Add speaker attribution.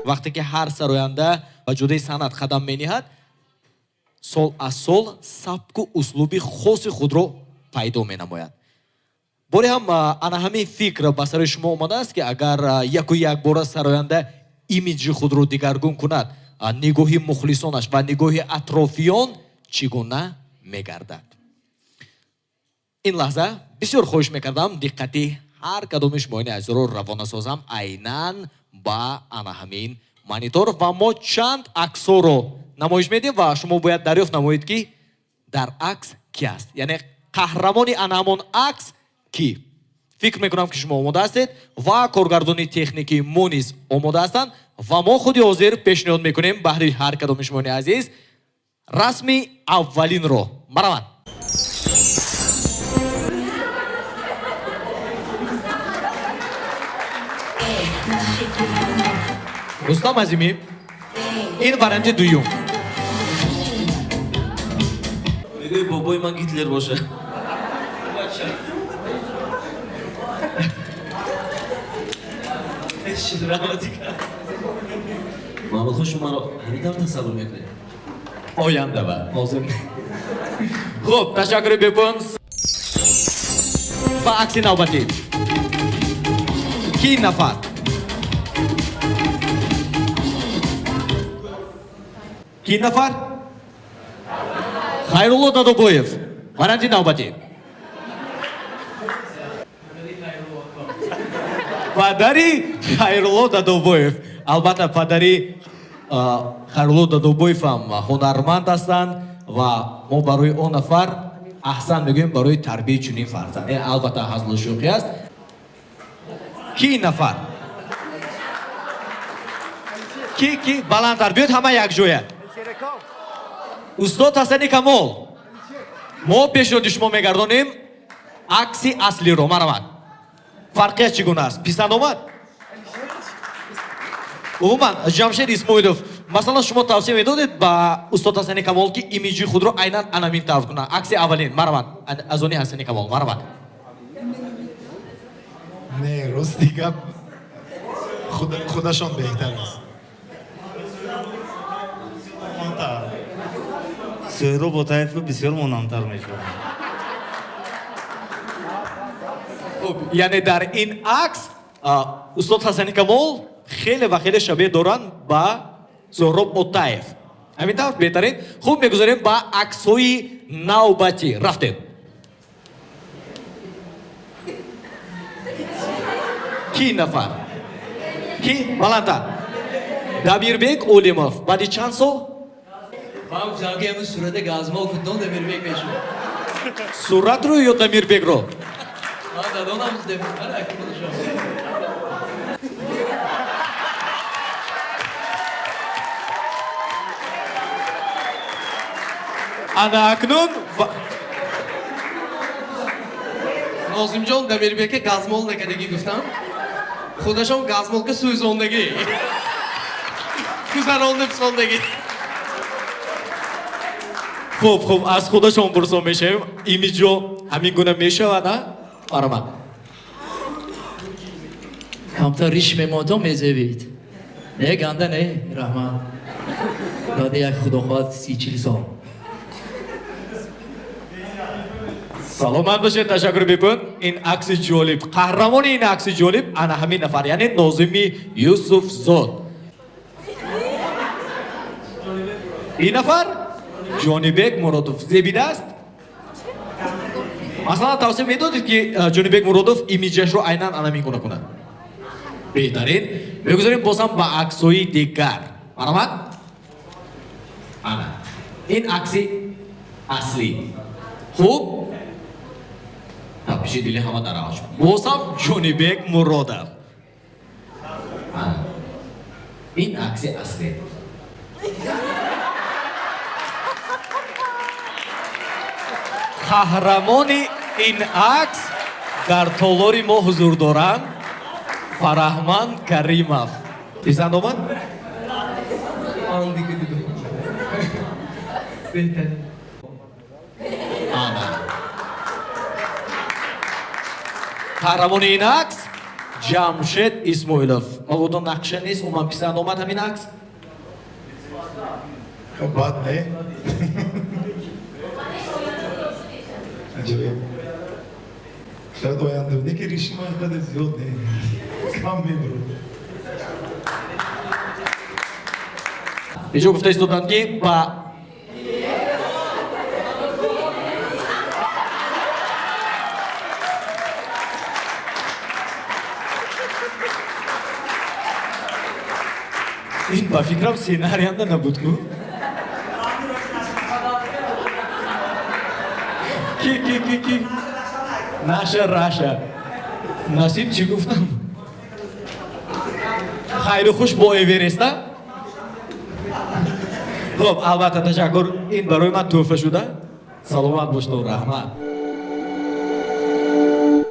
Speaker 1: Вақте ки ҳар сароянда ба ҷодаи санъат қадам мениҳад, сол аз сол сабку услуби хоси худро пайдо менамояд. Боре ҳам ана ҳамин фикр ба сари шумо омадааст, ки агар яку якбора сароянда имиджи худро дигаргун кунад, нигоҳи мухлисонаш ва нигоҳи атрофиён чӣ гуна мегардад? Ин лаҳза бисёр хоҳиш мекардам диққати ҳар кадоми шумои азизро равона созам айнан ба ана ҳамин монитор, ва мо чанд аксҳоро намоиш медиҳем ва шумо бояд дарёфт намоед, ки дар акс ки аст, яъне қаҳрамони ана ҳамон акс ки. Фикр мекунам, ки шумо омода ҳастед ва коргардони техникии мо низ омода ҳастанд, ва мо худи ҳозир пешниҳод мекунем баҳри ҳар кадоми шумои азиз расми аввалинро. Марҳамат. Рустам Азимӣ, ин варианти дуюм.
Speaker 2: Мегӯи бобои ман Гитлер боша. Маҳмудхон, шумо маро ҳамин тавр тасаввур мекунед?
Speaker 1: Оянда ва ҳозир. Хуб, ташаккури бепоён. Ба акси навбатӣ. Ки нафар? Ки нафар? Хайрулло Дадобоев. Варианти навбатӣ. Падари Хайрулло Дадобоев. Албатта, падари Хайрулло Дадобоев ҳам ҳунарманд ҳастанд ва мо барои он нафар аҳсан мегӯем барои тарбияи чунин фарзанд. Албатта, ҳазлу шӯхӣ аст. Ки нафар? Ки, ки? Баландтар. Биёед ҳама якҷоя. Устод Ҳасани Камол. Мо пешниҳоди шумо мегардонем акси аслиро. Марҳамат. Фарқият чӣ гуна аст? Писанд омад? Умуман, Ҷамшед Исмоилов, масалан, шумо тавсия медодед ба устод Ҳасани Камол, ки имиджи худро айнан анамин тавр кунад? Акси аввалин, марҳамат. Аз они Ҳасани Камол, марҳамат.
Speaker 3: Не, рости гап, худашон беҳтар аст.
Speaker 4: Суҳроб Отаев бисёр монандтар мешавад.
Speaker 1: Хуб, яъне дар ин акс, устод Ҳасани Камол хеле ва хеле шабеҳ доранд ба Суҳроб Отаев. Ҳамин тавр, беҳтарин. Хуб, мегузарем ба аксҳои навбатӣ. Рафтем. Ки нафар? Ки? Баландтар. Дамирбек Олимов. Баъди чанд сол?
Speaker 5: Ман гуфтам, ки ҳамин сурата газмол кунтон, Дамирбек мешуд.
Speaker 1: Суратро ё Дамирбекро?
Speaker 5: Ман дадонам Дамирбек.
Speaker 1: Ана акнун
Speaker 5: Нозимҷон Дамирбека газмол накардагӣ гуфтам. Худашон газмолка сӯзондагӣ. Гузаронда писондагӣ.
Speaker 1: Хуб, хуб, аз худашон пурсон мешавем. Имиджо ҳамин гуна мешавад, а? Марҳамат.
Speaker 5: Камтар риш мемонтон мезевид. Не, ганда не, раҳмат. Баъди як худо хоҳад 30-40 сол.
Speaker 1: Саломат бошед, ташаккур бепоён. Ин акси ҷолиб, қаҳрамони ин акси ҷолиб ана ҳамин нафар, яъне Нозими Юсуфзод. Ин нафар Ҷонибек Муродов. Зебида аст? Масалан, тавсия медодед, ки Ҷонибек Муродов имиджашро айнан ана ҳамин гуна кунад? Беҳтарин. Мегузарем боз ҳам ба аксҳои дигар. Марҳамат. Ана. Ин акси аслӣ. Хуб. Тапиши дили ҳама дар авҷ. Боз ҳам Ҷонибек Муродов. Ана. Ин акси аслӣ. Қаҳрамони ин акс дар толори мо ҳузур доранд Фараҳманд Каримов. Писанд омад?
Speaker 5: Ман дига дидам. Беҳтарин.
Speaker 1: Ана. Қаҳрамони ин акс Ҷамшед Исмоилов. Мабодо нақша нест, умуман писанд омад ҳамин акс?
Speaker 3: Бад не. Аҷоиб. Шояд оянда, не ки риши ман қадар зиёд не, кам мебурад.
Speaker 1: Беҷо гуфта истоданд, ки ба ин, ба фикрам, сценариянда набуд ку. Ки, ки, ки, ки? Наша Раша. Насиб, чӣ гуфтам? Хайру хуш бо Эвереста. Хуб, албатта, ташаккур, ин барои ман тӯҳфа шуда. Саломат бошед, раҳмат.